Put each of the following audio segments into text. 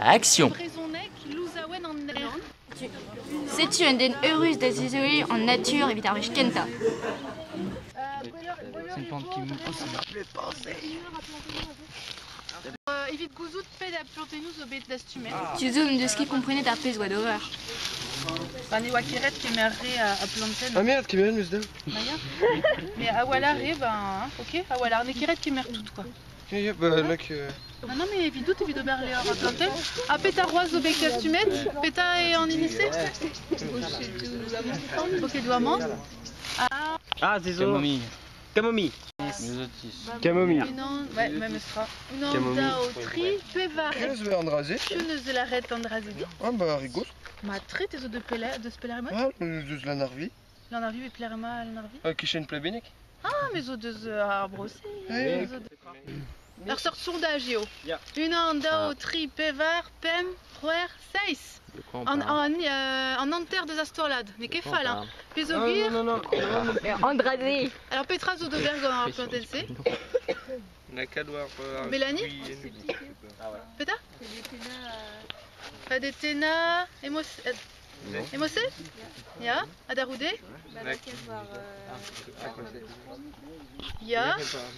Action! Setu un den eürus da zizoleiñ an natur evit ar wech kentañ. C'est une plante qui me pousse. Evit gouzout pet a plantennoù zo bet dastumet. Tu zo n'en deus ket komprenet ar pezh oa d'ober. Ba ne oa ket ret kemer re a plantenn. Ah merde, kemer meus da. Ba ya. Mais a-walc'h re, ben, ok, a-walc'h. N'eo ket ret kemer tout, quoi. Ya, ya, bah lak... Non, non, mais evidout, evit ober levr a plantenn. Ha petra c'hoazh zo bet dastumet? Petra eo an hini-se? Bokedoù amann. Ah. Ah, c'est zo. Camomille. Camomille. Myosotis. Camomille. Unan, ouais, memes tra. Unan, Camomille. daou, tri, pevar. Penaos eo an dra-se? Piv neus lâret an dra-se dit? Ah bah rigos. Ma tre, te zo de pelec'h, deus pelec'h emañ? Ah, deus Lanarvi. Lanarvi e pelec'h emañ Lanarvi? Ah, kichen Plabennec. Ah, me zo deus ar Brosé. Ouais. Zo de... Ur seurt sondaj eo. Unan, daou, tri, pevar, pemp, c'hwec'h, seizh. De quoi on An, parle? an, an hanter deus ar strollad, n'eo ket De quoi fall, on hein. parle? Peogwir... Non, non, non, non. Andradé. Alors petra zo d'ober gant ar plantenn-se? Mélanie? Petra? Adetena, Emos... Emose? Ya, Adaroude? Ya,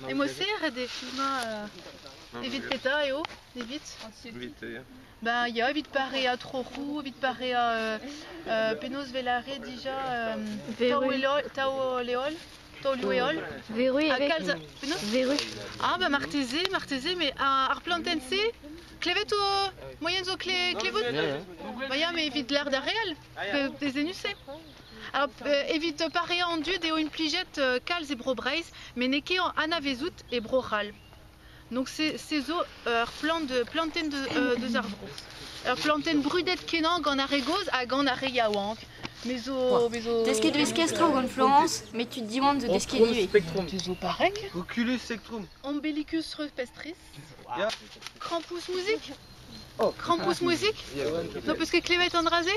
Emose ret eo filmañ evit petra eo, evit? Ben ya, evit pareañ troc'hoù, evit pareañ penaos 'vez lâret dija taol-heol, taolioù-heol. Verru Ha ivez. kalz a... Penaos? Verru. Ah bah marteze, marteze, mais ar plantenn-se, klevet o moyen zo klevout? Ba ya, mais evit lâr d'ar re all, pe dezenus eo. Alors, evit pareañ an dud eo implijet kalz e Bro-Breizh, met n'eo ket anavezout e Bro-C'hall. Donc se se zo ur plant de plantenn de deus ar vro. Ur plantenn brudet kenañ gant ar re gozh ha gant ar re yaouank. Me zo me zo Desket 'vez kestrañ gant Florence, met tud Diwan zo desket ivez. Spectrum. Te zo parek. Oculus Spectrum. Ombelicus rupestris. Ya. Krampouz mousik? Oh. Krampouz mousik? Ya. Non, peus ket klevet an dra-se?